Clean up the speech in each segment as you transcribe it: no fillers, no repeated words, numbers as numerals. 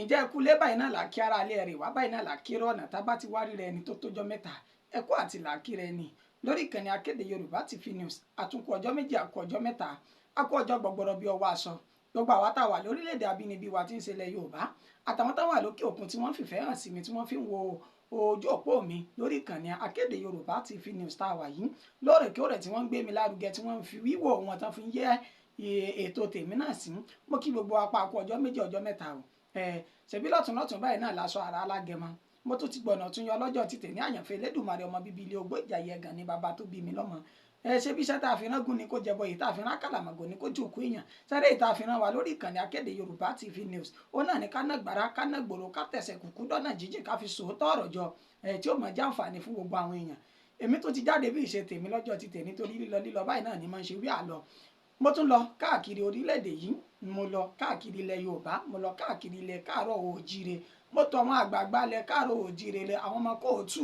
Ǹjẹ́ ẹ kú lé báyìí náà là kí ara alẹ́ rè wá báyìí náà là kí rọ̀nà tá a bá ti wá rí rẹ ẹni tó tójọ́ mẹ́ta ẹkú àti là kí rẹ ni lórí ìkànnì Akéde Yorùbá TV News. Àtúnkù ọjọ́ méjì, àkú ọjọ́ mẹ́ta, àkú ọjọ́ gbọgbọrọ bí ọwọ́ aṣọ. Gbogbo àwa tá a wà lórílẹ̀‐èdè abínibí wa tí ń ṣe ilẹ̀ Yorùbá, àtàwọn táwọn wà lókè òkun tí wọ́n fìfẹ́ hàn sí mi, tí wọ́n fi ń wo ojú òpó mi lórí ìkànnì Akéde Yorùbá TV News tá a wà yìí lóòrèkóòrè, tí wọ́n ń gbé mi lárugẹ, tí wọ́n ń fi wíwò wọn tán fi ń yẹ ètò tèmi náà sí. Mo kí gbogbo apá àkú ọjọ́ méjì, ọjọ́ mẹ́ta o. Ṣebí lọ́tún lọ́tún báyìí náà láṣọ ara alágẹmọ. Mo tún ti gbọ̀nà tún yọ lọ́jọ́ ti tèmi. Àyànfẹ́ Elédùmarè, ọmọ bíbí ilé ogbó ìjàyè ẹ̀gàn ni bàbá tó bí mi lọ́mọ. Ṣe bí iṣẹ́ tá a fi rán gún ni kó jẹbọ, èyí tá a fi rán kàlàmọ̀gò ni kó jòkó èèyàn sáré. Èyí tá a fi rán wa lórí ìkànnì Akéde Yorùbá TV News, ó náà ní ká ná gbàrà, ká ná gbòòrò, ká tẹ̀sẹ̀ kúkú dọ́nà jíjìn, ká fi sòótọ́ ọ̀rọ̀ jọ tí ó mọ̀ jàǹfààní fún gbogbo àwọn èèyàn. Èmi tó ti jáde bí ìṣe tèmi lọ́jọ́ ti tèmi, torí lílọ lílọ báyìí náà ni máa ń ṣe wí àlọ́. Mo tún lọ káàkiri orílẹ̀-èdè yìí, mo lọ káàkiri ilẹ̀ Yorùbá, mo lọ káàkiri ilẹ̀ káàárọ̀ oòjíire, mo tọ̀ àwọn àgbààgbà ilẹ̀ káàárọ̀ oòjíire lẹ, àwọn ọmọ kóòtù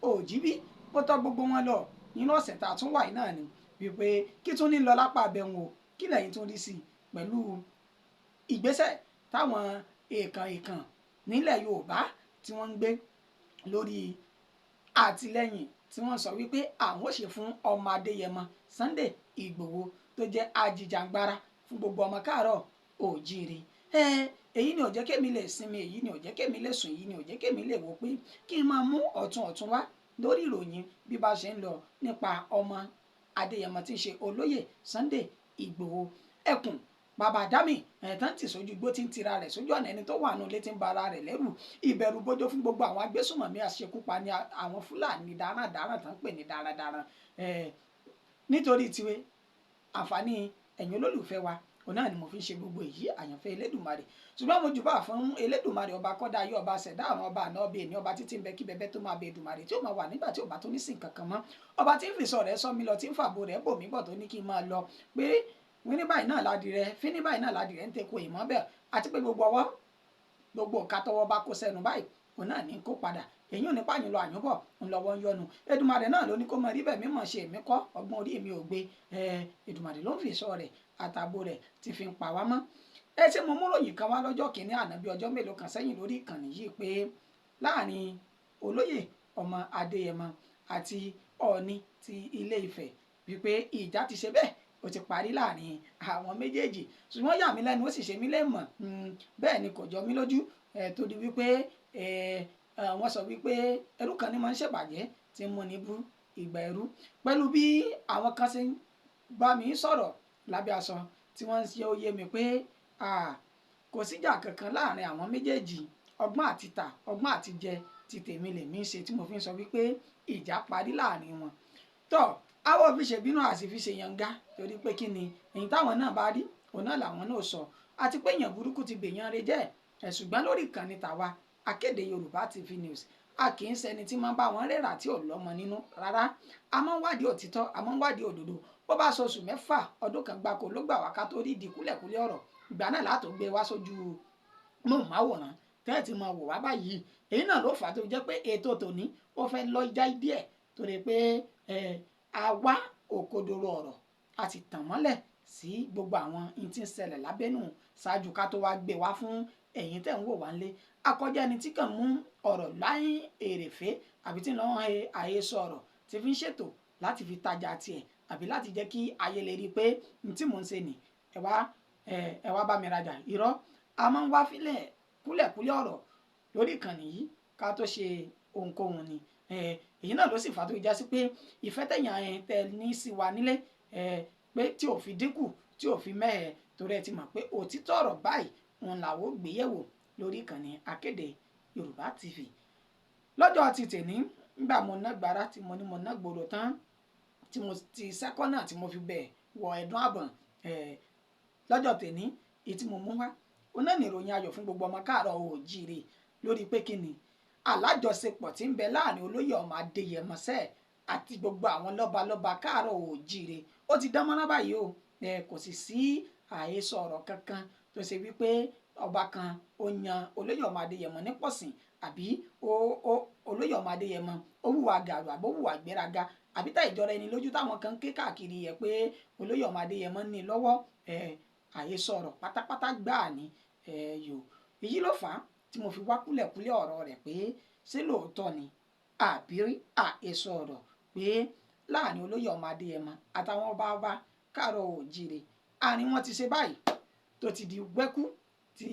òjìbí, mo tọ̀ gbogbo wọn lọ nínú ọ̀sẹ̀ tá a tún wà yìí náà ni wípé kí tún ní lọ lápá abẹ́wọn o, kí lẹ́yìn tún rí sí i pẹ̀lú ìgbésẹ̀ táwọn èèkàn èèkàn nílẹ̀ Yorùbá tí wọ́n ń gbé lórí àtìlẹ́yìn tí wọ́n sọ wípé àwọn ò ṣe fún ọmọ Adéyẹmọ Sunday Ìgbòho tó jẹ́ ajìjàngbara fún gbogbo ọmọ káàárọ̀ òjíire. Èyí ni ò jẹ́ kémi lè sinmi, èyí ni ò jẹ́ kémi lè sùn, èyí ni ò jẹ́ kémi lè wò pé kí n máa mú ọ̀tun ọ̀tun wá lórí ìròyìn bí bá ṣe ń lọ nípa ọmọ Adéyẹmọ tí ń ṣe olóyè Sunday Ìgbòho. Ẹkùn bàbá dami ẹ̀tàn tì sójú igbó tí ń tira rẹ̀ sójú ọ̀nà, ẹni tó wà nù létí ń bara rẹ̀ lẹ́rù, ìbẹ̀rù bójó fún gbogbo àwọn agbésùnmọ̀mí àṣekúpa ní àwọn Fúlàní darandaran tán ń pè ní darandaran. Nítorí tiwe àǹfààní ẹ̀yin olólùfẹ́ wa, òun náà ni mo fi ń ṣe gbogbo èyí. Àyànfẹ́ Elédùmarè, ṣùgbọ́n mo jùbà fún Elédùmarè, ọba kọ́dá ayé, ọba ṣẹ̀dá àwọn ọba àná, ọba èní, ọba títí ń bẹ kí bẹbẹ tó máa bẹ, Èdùmarè tí ó máa wà nígbà tí ò bá tó ní sìn kankan mọ́, ọba tí ń fìsọ rẹ̀ sọ mi lọ, tí ń fàbò rẹ̀ bò mí bọ̀, tó ní kí n máa lọ pé wíní báyìí náà ládìrẹ fíní báyìí náà ládìrẹ ń tẹ́kọ̀ ìmọ̀ bẹ́ẹ̀, àti pé gbogbo ọwọ́ gbogbo ọ̀ka tọwọ́ bá kó sẹ́nu báyìí, òun náà ní kó padà. Èyí ò ní pààyàn lọ àyùnbọ̀ ńlọ́wọ́ ń yọnu. Èdùmàrè náà ló ní kó mọ rí bẹ́ẹ̀, mímọ̀ ṣe èmi kọ́, ọgbọ́n orí mi ò gbé. Èdùmàrè ló ń fi ìṣọ́ rẹ̀ àtààbò rẹ̀ ti fi ń pa wá mọ́. Ẹ ṣé, mo mú ròyìn kan wá lọ́jọ́ kìíní àná, bí ọjọ́ mélòó kan sẹ́yìn, lórí ìkànnì yìí pé láàrin olóyè ọmọ Adéyẹmọ àti Ọọ̀ni ti Ilé Ifẹ̀, wípé ìjà ti ṣe bẹ́ẹ̀, ó ti parí láàrin àwọn méjèèjì. Ṣùgbọ́n yà mí lẹ́nu, ó sì ṣe mí lẹ́mọ̀, bẹ́ẹ̀ ni kò jọ mí lójú, torí wípé wọ́n sọ wípé ẹrú kan ní máa ń ṣèbàjẹ́ tí ń múni bú ìgbà ẹrú. Pẹ̀lú bí àwọn kan ṣe ń bá mi sọ̀rọ̀ lábẹ́ aṣọ, tí wọ́n ń ṣe ó yé mi pé kò síjà kankan láàrin àwọn méjèèjì, ọgbọ́n àti tà, ọgbọ́n àti jẹ ti tèmi lèmi ń ṣe tí mo fi ń sọ wípé ìjà parí láàrin wọn. Tọ́ àwọn fi ṣèbínú àti fi ṣe yanga, torí pé kí ni èyí táwọn náà bá rí, òun náà làwọn náà sọ, àti pé èèyàn burúkú ti bèèyàn rẹ jẹ́ ẹ̀. Ṣùgbọ́n lórí ìkànnì tàwa Akéde Yorùbá TV News, a kì í ṣẹni tí máa ń bá wọn rẹ́rà tí ò lọ́mọ nínú rárá. A máa ń wádìí òtítọ́, a máa ń wádìí òdodo. Bó bá sọ oṣù 6, ọdún kan gbáko ló gbà wá ká tó rí ìdí kúlẹ̀kúlẹ̀ ọ̀rọ̀, ìgbà náà látò gbé wá sójú móhùnmáwòrán tẹ́ẹ̀tì máa wò wá báyìí. Èyí náà ló fà á tó jẹ́ pé ètò tòní ó fẹ́ lọ já díẹ̀, torí pé a wá òkodoro ọ̀rọ̀, a sì tàn mọ́lẹ̀ sí gbogbo àwọn ohun tí ń ṣẹlẹ̀ lábẹ́nú ṣáájú ká tó wá gbé wá fún ẹ̀yin tẹ̀ ń wò wá ńlé. Akọjá ẹni tí kàn mú ọ̀rọ̀ láyín èrèfé àbí tí ń lọ́ àhesọ ọ̀rọ̀ tí fi ń ṣètò láti fi tajà tiẹ̀ àbí láti jẹ́ kí ayé lè rí i pé n tí mò ń ṣe nì, ẹ wá bá mi rajà. Irọ́, a máa ń wá fílẹ̀ kúlẹ̀kúlẹ̀ ọ̀rọ̀ lórí ìkànnì yìí ká tó ṣe ohunkóhun ni. Èyí náà ló sì fà tó já sí pé ìfẹ́ tẹ̀yàn tẹ ní sí wa nílé pé tí ò fi dínkù, tí ò fi mẹ́hẹ̀, torí ẹ ti mọ̀ pé òtítọ́ ọ̀rọ̀ báyìí òun làwọ̀ gbéyẹ̀wò lórí ìkànnì Akéde Yorùbá TV. Lọ́jọ́ ti tèní, nígbà mo ná gbàrà tí mo ní mo ná gbòòrò tán, tí mo ti sẹ́kọ́nà tí mo fi bẹ̀ wọ ẹ̀dùn àbọ̀n lọ́jọ́ tèní, èyí tí mo mú wá, ó náà ní ìròyìn ayọ̀ fún gbogbo ọmọ káàárọ̀ oòjíire lórí pé kí ni alájọṣepọ̀ tí ń bẹ láàrin olóyè ọmọ Adéyẹmọ sẹ́ẹ̀ àti gbogbo àwọn lọ́balọ́ba káàárọ̀ oòjíire. Ó ti dán mọ́ná báyìí o. Kò sì sí àhesọ ọ̀rọ̀ kankan tó ṣe wípé ọba kan ó yan olóyè ọmọ Adéyẹmọ ní pọ̀sìn, àbí olóyè ọmọ Adéyẹmọ ó hùwà gàrú, àbó hùwà gbéraga, àbí tá ìjọra ẹni lójú táwọn kan ń ké káàkiri yẹ pé olóyè ọmọ Adéyẹmọ ní lọ́wọ́. Àhesọ ọ̀rọ̀ pátápátá gbáà ni yò. Èyí ló fà á tí Tí mo fi wá kúlẹ̀kúlẹ̀ ọ̀rọ̀ rẹ̀ pé ṣé lóòótọ́ ni àbí àhesọ ọ̀rọ̀ pé láàrin olóyè ọmọ Adéyẹmọ àtàwọn ọba ọba káàárọ̀ oòjíire, àárín wọn ti ṣe báyìí tó ti di wẹ́kú tí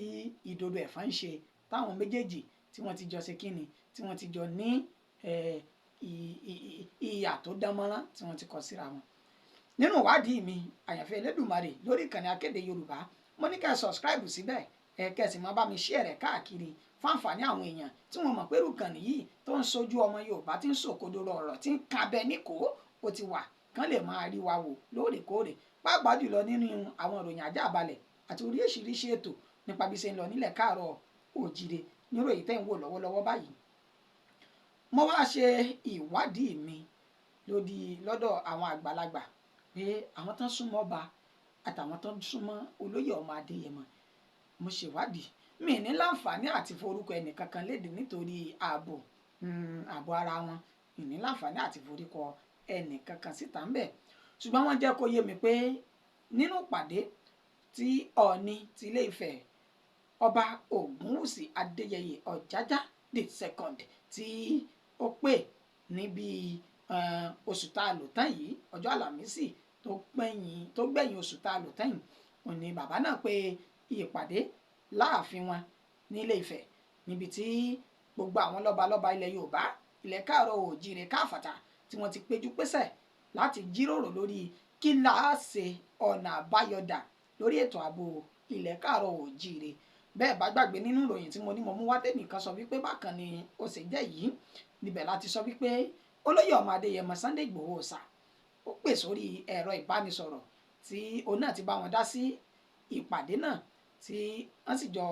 ìdodo ẹ̀fọn ń ṣe, táwọn méjèèjì tí wọ́n ti jọ ṣe kíni, tí wọ́n ti jọ ní ìyà tó dánmọ́rán tí wọ́n ti kọ síra wọn. Nínú ìwádìí mi, àyànfẹ́ Elédùmarè, lórí ìkànnì Akéde Yorùbá, mo ní kẹ́ ẹ subscribe síbẹ̀, ẹ kẹ́ ẹ sì máa bá mi share rẹ̀ káàkiri fún àǹfààní àwọn èèyàn tí wọ́n mọ̀ pé irú ìkànnì yìí tó ń sojú ọmọ Yorùbá, tí ń sòkodoro ọ̀rọ̀, tí ń kabẹ níkòó, ó ti wà, kán lè máa rí wa wò lóòrèkóòrè, pàápàá jùlọ nínú àwọn ìròyìn àjàbalẹ̀ àti oríṣiríṣi ètò nípa bí ṣe ń lọ nílẹ̀ káàárọ̀ òjìrè nírò èyí tẹ́ ń wò lọ́wọ́lọ́wọ́ báyìí. Mo wá ṣe ìwádìí mi lódì lọ́dọ̀ àwọn àgbàlagbà pé àwọn tán súnmọ́ ọba àtàwọn tán súnmọ́ olóyè ọmọ Adéyẹmọ. Mo ṣèwádìí, mi ní láǹfààní àti forúkọ ẹnìkankan léde nítorí ààbò ààbò ara wọn. Mi ní láǹfààní àti forúkọ ẹnìkankan síta ń bẹ̀, ṣùgbọ́n wọ́n jẹ́ kó yé mi pé nínú ìpàdé tí Ọọ̀ni ti Ilé Ifẹ̀, Ọba Ògúnwùsì Adéyẹyè Ọ̀jájá the second, tí ó pè níbi oṣù tá a lò tán yìí, ọjọ́ Àlàmísì tó gbẹ̀yìn oṣù tá a lò tán yìí, òun ni bàbá náà pé ìpàdé láàfin wọn nílé Ifẹ̀, níbi tí gbogbo àwọn lọ́balọ́ba ilẹ̀ Yorùbá, ilẹ̀ káàárọ̀ oòjíire káfàtà, tí wọ́n ti péjú pésẹ̀ láti jíròrò lórí kí là á ṣe, ọ̀nà àbáyọdà lórí ètò ààbò ilẹ̀ káàárọ̀ oòjíire. Bẹ́ẹ̀ bá gbàgbé, nínú ìròyìn tí mo ní mo mú wá tẹ́nìkan sọ wípé bákan ni ó ṣe jẹ́ yìí, níbẹ̀ láti sọ wípé olóyè ọmọ Adéyẹmọ Sunday Igboho Òòṣà ó pè sórí ẹ̀rọ ìbánisọ̀rọ̀ tí òun náà ti bá wọn dá sí ìpàdé náà, tí wọ́n sì jọ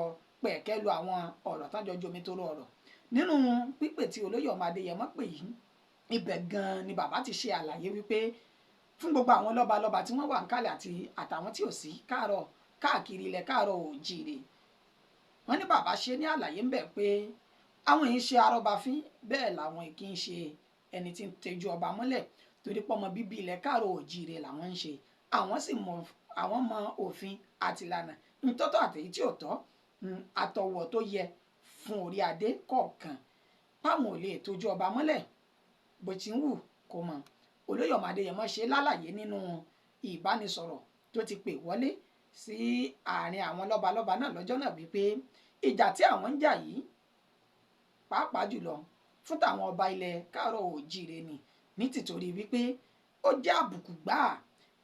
pẹ̀kẹ́ lu àwọn ọ̀rọ̀ tán jọ jomi toro ọ̀rọ̀. Nínú pípè tí olóyè ọmọ Adéyẹmọ pè yìí, ibẹ̀ gan-an ni bàbá ti ṣe àlàyé wípé fún gbogbo àwọn lọ́balọ́ba tí wọ́n wà ń kálẹ̀ àti àtàwọn tí ò sí káàárọ̀ káàkiri ilẹ̀ káàárọ̀ oòjíire, wọ́n ní bàbá ṣe ní àlàyé ń bẹ̀ pé àwọn yìí ń ṣe arọ́bafín, bẹ́ẹ̀ làwọn kì í ṣe ẹni tí ń tẹjú ọba mọ́lẹ̀, torí pọ́mọ bíbí ilẹ̀ káàárọ̀ oòjíire làwọn ń ṣe. Àwọn sì mọ, àwọn mọ òfin àti ìlànà ntọ́tọ́ àtèyí tí ò tọ́, àtọ̀wọ̀ tó yẹ fún orí adé kọ̀ọ̀kan, páwọn ò lè tójú ọba mọ́lẹ̀ bó ti ń wù kó mọ̀. Olóyè ọmọ Adéyẹmọ ṣe lálàyé nínú ìbánisọ̀rọ̀ tó ti pè wọlé sí àárín àwọn lọ́balọ́ba náà lọ́jọ́ náà wípé ìjà tí àwọn ń jà yìí, pàápàá jùlọ fún tàwọn ọba ilẹ̀ káàárọ̀ oòjíire ni, ní tìtorí wípé ó jẹ́ àbùkù gbáà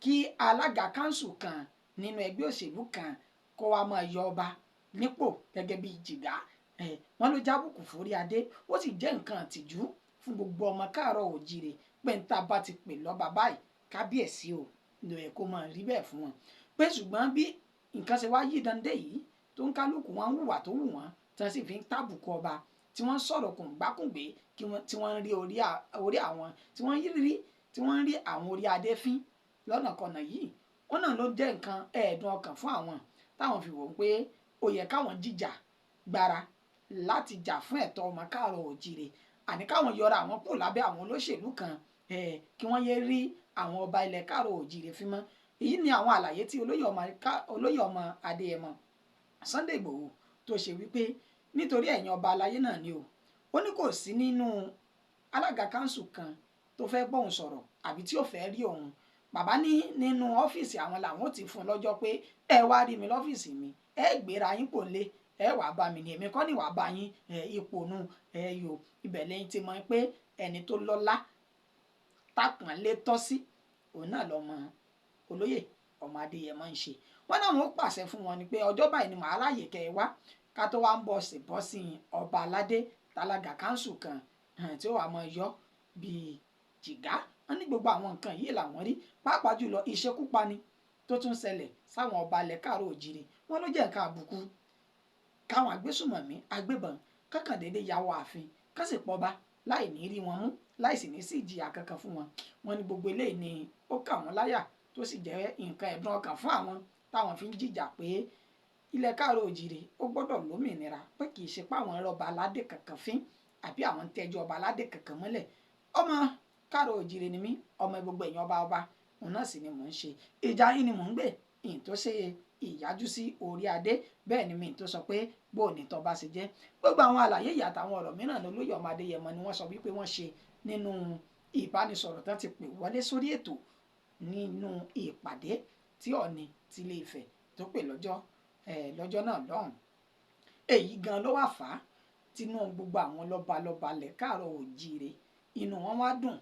kí alága kánsù kan nínú ẹgbẹ́ òṣèlú kan kó wá máa yọ ọba nípò gẹ́gẹ́ bí jìgá. Wọ́n ló jábùkù forí adé, ó sì jẹ́ nǹkan àtìjú fún gbogbo ọmọ káàárọ̀ oòjíire pé ń tá bá ti pè lọ́ba báyìí, kábíyèsí o, ló yẹ kó máa rí bẹ́ẹ̀ fún wọn. Pé ṣùgbọ́n bí nǹkan ṣe wá yí dande yìí, tó ń kálukú wọn ń hùwà tó wù wọ́n, tí wọ́n sì fi ń tàbùkù ọba, tí wọ́n ń sọ̀rọ̀ kùngbákùngbé, tí wọ́n ń rí orí àwọn tí wọ́n ń rí, tí wọ́n ń rí àwọn orí adé fín lọ́nàkọnà yìí, wọ́n náà ló jẹ́ nǹkan ẹ̀ẹ̀dùn ọkàn fún àwọn, táwọn fi wò ó pé ó yẹ káwọn jìjà gbára láti jà fún ẹ̀tọ́ ọmọ káàárọ̀ oòjíire, àní káwọn yọra àwọn kúrò lábẹ́ àwọn olóṣèlú kan, kí wọ́n yé rí àwọn ọba ilẹ̀ káàárọ̀ oòjíire fín mọ́. Èyí ni àwọn àlàyé tí olóyè ọmọ Adéyẹmọ Sunday Igboho tó ṣe wípé nítorí ẹ̀yin ọba aláyé náà ni o. Ó ní kò sí nínú alága kánsù kan tó fẹ́ bóun sọ̀rọ̀ àbí tí ò fẹ́ rí òun. Bàbá ní nínú ọ́fíìsì àwọn làwọn ò ti fún un lọ́jọ́ pé ẹ wá rí mi lọ́fíìsì mi, ẹ gbéra yín pò lé, ẹ wàá bá mi ní, èmi kọ́ ni wàá bá yín ipò nu ẹ yò. Ibẹ̀ lẹ́yìn tí mọ̀ pé ẹni tó lọ́lá tápọ̀nlé tọ́ sí òun náà lọ́mọ olóyè ọmọ Adéyẹmọ ń ṣe. Wọn náà wọn pàṣẹ fún wọn ni pé ọjọ́ báyìí ni màá ráàyè kẹ́ ẹ wá, ká tó wá ń bọ̀ sí bọ́ sí ọba aládé tálága kánsù kan tí ó wà mọ́ yọ bíi jìgá. Wọn ní gbogbo àwọn nǹkan yìí làwọn rí, pàápàá jùlọ ìṣekúpani tó tún ṣẹlẹ̀ sáwọn ọba ilẹ̀ káàárọ̀ òjìrè. Wọn ló jẹ́ nǹkan àbùkù káwọn agbésùmọ̀mí agbébọn kankan déédéé ya wọ ààfin kán sì pọba láì ní rí wọn mú, láì sì ní sí ìjìyà kankan fún wọn. Wọn ní gbogbo eléyìí ni ó kà wọ́n láyà, tó sì jẹ́ nǹkan ẹ̀dùn ọkàn fún àwọn, táwọn fi ń jìjà pé ilẹ̀ káàárọ̀ òjìrè ó gbọ́dọ̀ lómìnira, pé kì í ṣe pé àwọn rọba aládé kankan fín àbí àwọn ń tẹ́jú ọba aládé kankan mọ́lẹ̀. Ọmọ káàárọ̀ òjìrè ni mí, ọmọ gbogbo ẹ̀yàn ọba ọba òun náà sì ni mò ń ṣe. Ìjà yín ni mò ń gbè ìyìn tó ṣe ìyájú sí orí adé. Bẹ́ẹ̀ ni mi tó sọ pé bó ní tọ́ bá ṣe jẹ́. Gbogbo àwọn àlàyé yìí àtàwọn ọ̀rọ̀ mìíràn lolóyè ọmọ Adéyẹmọ ni wọ́n sọ wípé wọ́n ṣe nínú ìbánisọ̀rọ̀ tán ti pè wọlé sórí ètò nínú ìpàdé tí Ọọ̀ni ti Ilé Ifẹ̀ tó pè lọ́jọ́ náà lọ́hùn. Èyí gan ló wà fà á tínú gbogbo àwọn lọ́balọ́ba lẹ̀ káàárọ̀ òjíire, inú wọn wá dùn,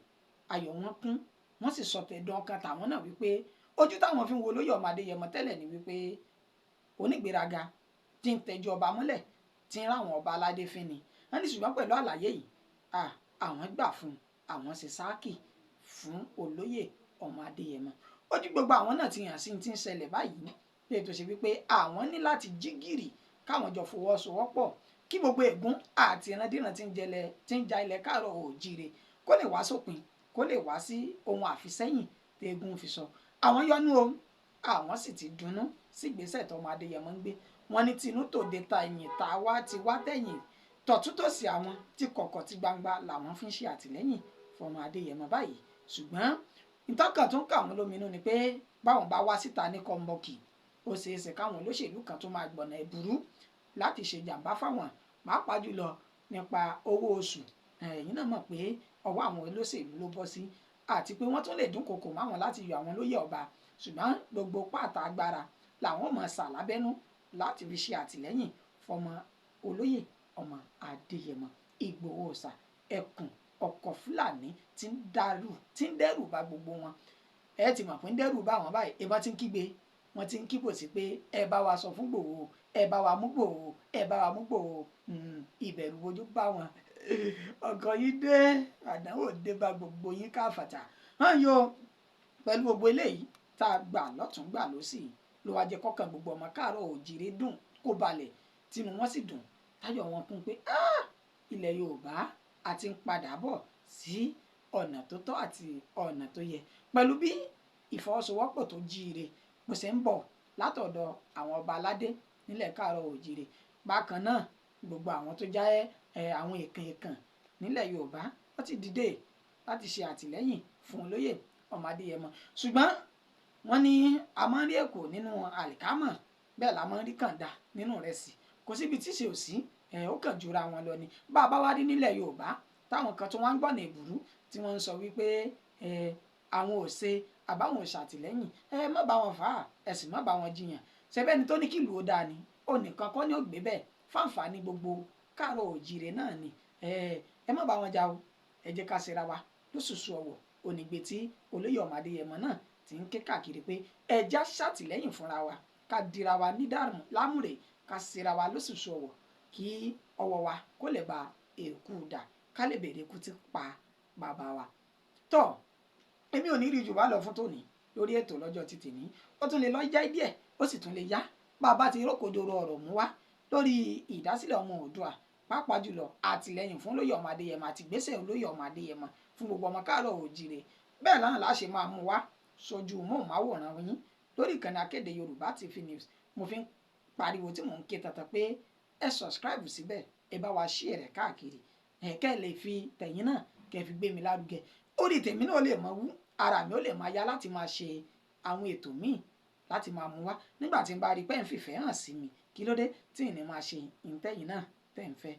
ayọ̀ wọn kún, wọ́n sì sọ tẹ̀dọ̀ ọkàn tàwọn náà wípé ojú táwọn fi ń wo olóyè ọmọ Adéyẹmọ tẹ́lẹ̀ ni wípé onígbéraga tí ń tẹjú ọba mọ́lẹ̀, tí ń ráwọn ọba aládé fín ni. Wọ́n ní ṣùgbọ́n pẹ̀lú àlàyé yìí, àwọn gbà fún un, àwọn ṣe sáàkì fún olóyè ọmọ Adéyẹmọ. Ojú gbogbo àwọn náà ti hàn sí ti ń ṣẹlẹ̀ báyìí, lè tó ṣe wípé àwọn ní láti jí gìrì káwọn jọ fọwọ́sowọ́pọ̀ kí gbogbo ègún àti ìrandíran tí ń ja ilẹ̀ káàárọ̀ òjíire kó lè wá sópin, kó lè wá sí ohun àfisẹ́yìn tí eégún fi sọ. Àwọn yọnu o, àwọn sì ti dunnú sí ìgbésẹ̀ tọmọ Adéyẹmọ ń gbé. Wọ́n ní tinú tòde ta ẹ̀yìn tá a wá ti wá tẹ̀yìn, tọ̀túntòsì àwọn tí kọ̀kọ̀ ti gbangba làwọn fi ń ṣe àtìlẹ́yìn fọmọ Adéyẹmọ báyìí. Ṣùgbọ́n ìtọ́kàn tó ń kà wọ́n lóminú ni pé báwọn bá wá síta ní kọ́ńbọ́ọ̀kì, ó ṣeé ṣe káwọn olóṣèlú kan tó máa gbọ̀nà ẹ̀bùrú láti ṣe jàǹbá fáwọn, pàápàá jùlọ nípa owó oṣù. Ẹ̀yin náà mọ̀ pé ọwọ́ àwọn olóṣèlú ló bọ́ sí, àti pé wọ́n tún lè dúnkokò máwọn láti yọ àwọn lóyè ọba. Ṣùgbọ́n gbogbo pàtà agbára làwọn mọ̀ sà lábẹ́nú láti fi ṣe àtìlẹ́yìn fọmọ olóyè ọmọ Adéyẹmọ Ìgbòho Òòṣà ẹkùn ọkọ̀ Fúlàní tí ń dẹ́rù bá gbogbo wọn. Ẹ ti mọ̀ pé ń dẹ́rù bá wọn báyìí, ìbọn ti ń kígbe, wọ́n ti ń kíbò sí pé ẹ bá wa sọ fún Ìgbòho, ẹ bá wa mú Ìgbòho, ẹ bá wa mú Ìgbòho. Ìbẹ̀rù bojú bá wọn. Ọkọ̀ yìí dé, àdánwò dé bá gbogbo yín káfàtà. Hàn yó pẹ̀lú gbogbo eléyìí tá a gbà lọ́tún gbà lósì ló wá jẹ́ kọ́kàn gbogbo ọmọ káàárọ̀ òjíire dùn kó balẹ̀, tínú wọn sì dùn, táyọ̀ wọn kún pé ilẹ̀ Yorùbá àti ń padà bọ̀ sí ọ̀nà tó tọ́ àti ọ̀nà tó yẹ pẹ̀lú bí ìfọwọ́sowọ́pọ̀ tó jíire bó ṣe ń bọ̀ látọ̀dọ̀ àwọn ọba aládé nílẹ̀ káàárọ̀ òjíire. Bákan náà gbogbo àwọn tó jẹ́ àwọn èèkàn èèkàn nílẹ̀ Yorùbá wọ́n ti dìde láti ṣe àtìlẹ́yìn fún olóyè ọmọ Adéyẹmọ. Ṣùgbọ́n wọ́n ní a máa ń rí èkó nínú àlìkámọ̀, bẹ́ẹ̀ la máa ń rí kànda nínú ìrẹsì. Kò síbi tí ṣe ò sí, ó kàn jura wọn lọ ni. Bá a bá wá rí nílẹ̀ Yorùbá táwọn kan tó wá ń gbọ̀nà ìbùrú tí wọ́n ń sọ wípé àwọn ò ṣe àbáwọn ò ṣàtìlẹ́yìn, ẹ má bá wọn fà á, ẹ sì má bá wọn jiyàn. Ṣẹbẹ́ni tó ní kìlú ó dáa ni, ó nìkan kọ́ ni ó gbé bẹ́ẹ̀ fáǹfààní gbogbo káàárọ̀ òjíire náà ni. Ẹ má bá wọn jà o, ẹ jẹ́ ká ṣera wa lóṣooṣù ọ̀wọ̀. Onígbé tí olóyè ọmọ Adéyẹmọ náà ti ń ké káàkiri pé ẹja ṣàtìlẹ́yìn fúnra wa, ká dira wa ní lámùrè, ká ṣera wa lóṣooṣù ọ̀wọ̀ kí ọwọ́ wa kó lè ba èkú dà, ká lè bèrè ikú tí pa bàbá wa. Tọ́ èmi ò ní rí jù bá lọ fún tòní lórí ètò lọ́jọ́ ti tèní. Ó tún lè lọ yá díẹ̀, ó sì tún lè yá bàbá ti rókòdoro ọ̀rọ̀ mú wá lórí ìdásílẹ̀ ọmọ Oòduà, pàápàá jùlọ àtìlẹ́yìn fún olóyè ọmọ Adéyẹmọ àti ìgbésẹ̀ olóyè ọmọ Adéyẹmọ fún gbogbo ọmọ káàárọ̀ òjíire. Bẹ́ẹ̀ náà la ṣe máa mú wá sójú móhùnmáwòrán yín lórí ìkànnì akéde Yorùbá TV News. Mo fi ń pariwo tí mò ń ké tata pé ẹ subscribe síbẹ̀, ẹ bá wa share rẹ̀ káàkiri, ẹ kẹ́ ẹ lè fi tẹ̀yìn náà kẹ́ ẹ fi gbé mi lárugẹ. Orí tèmi náà lè mọ wú, ara mi ó lè máa yá láti máa ṣe àwọn ètò míì láti máa mú wá nígbà tí n bá rí pé ń fìfẹ́ hàn sí mi. Kí ló dé tí ì ní máa ṣe ìtẹ̀yìn náà tẹ̀ ń fẹ́?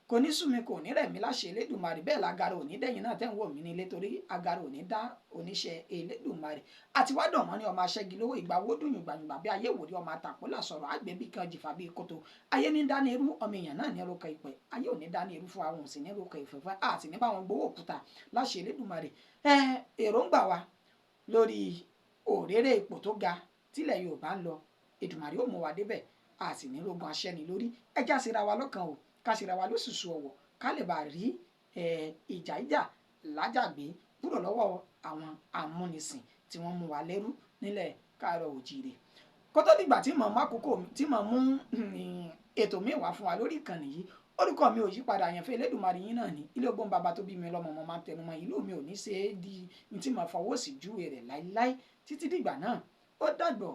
Kò ní sú mi, kò ní rẹ̀ mí láṣẹ Elédùmarè. Bẹ́ẹ̀ lágara ò ní dẹ́yìn náà tẹ́ ń wò mí nílé, torí agara ò ní dá oníṣẹ́ Elédùmarè. Àti wá dàn mọ́ ní ọmọ aṣẹ́gi lówó ìgbà wo dùn yùngbàyùngbà bí ayé wòrí ọmọ àtàpólà sọ̀rọ̀ àgbẹ̀bí kan jìfà bíi kótó. Ayé ní dání irú ọmọ èèyàn náà ní ẹrọkọ ìpẹ́, ayé ò ní dání irú fún àwọn òsì ní ẹrọkọ ìfẹ́ fún àti ní báwọn gbowó òkúta láṣẹ Elédùmarè. Èròǹgbà wa lórí òréré ipò tó ga tílẹ̀ Yorùbá ń lọ, Èdùmàrè ó mú wa débẹ̀, a sì ní rogun aṣẹ́ni lórí. Ẹjá síra wa lọ́kàn o, ká ṣera wa lóṣùṣù ọ̀wọ̀, ká lè bá rí ìjà ìjà lájàgbé kúrò lọ́wọ́ àwọn amúnisìn tí wọ́n mú wa lẹ́rú nílẹ̀ káàárọ̀ òjíire. Kó tó dìgbà tí mò ń mú àkókò tí mò ń mú ètò mi wá fún wa lórí ìkànnì yìí, orúkọ mi ò yípadà, àyànfẹ́ Elédùmarè yín náà ní ilé ogbón bàbá tó bí mi lọ́mọ, mo máa ń tẹnumọ́ ìlú mi ò ní ṣe é di ní tí mo fọwọ́ sí júwe rẹ̀ láíláí. Títí dìgbà náà, ó dàgbọ̀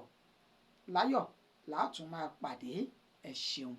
láyọ̀ látún máa pàdé. Ẹ ṣeun.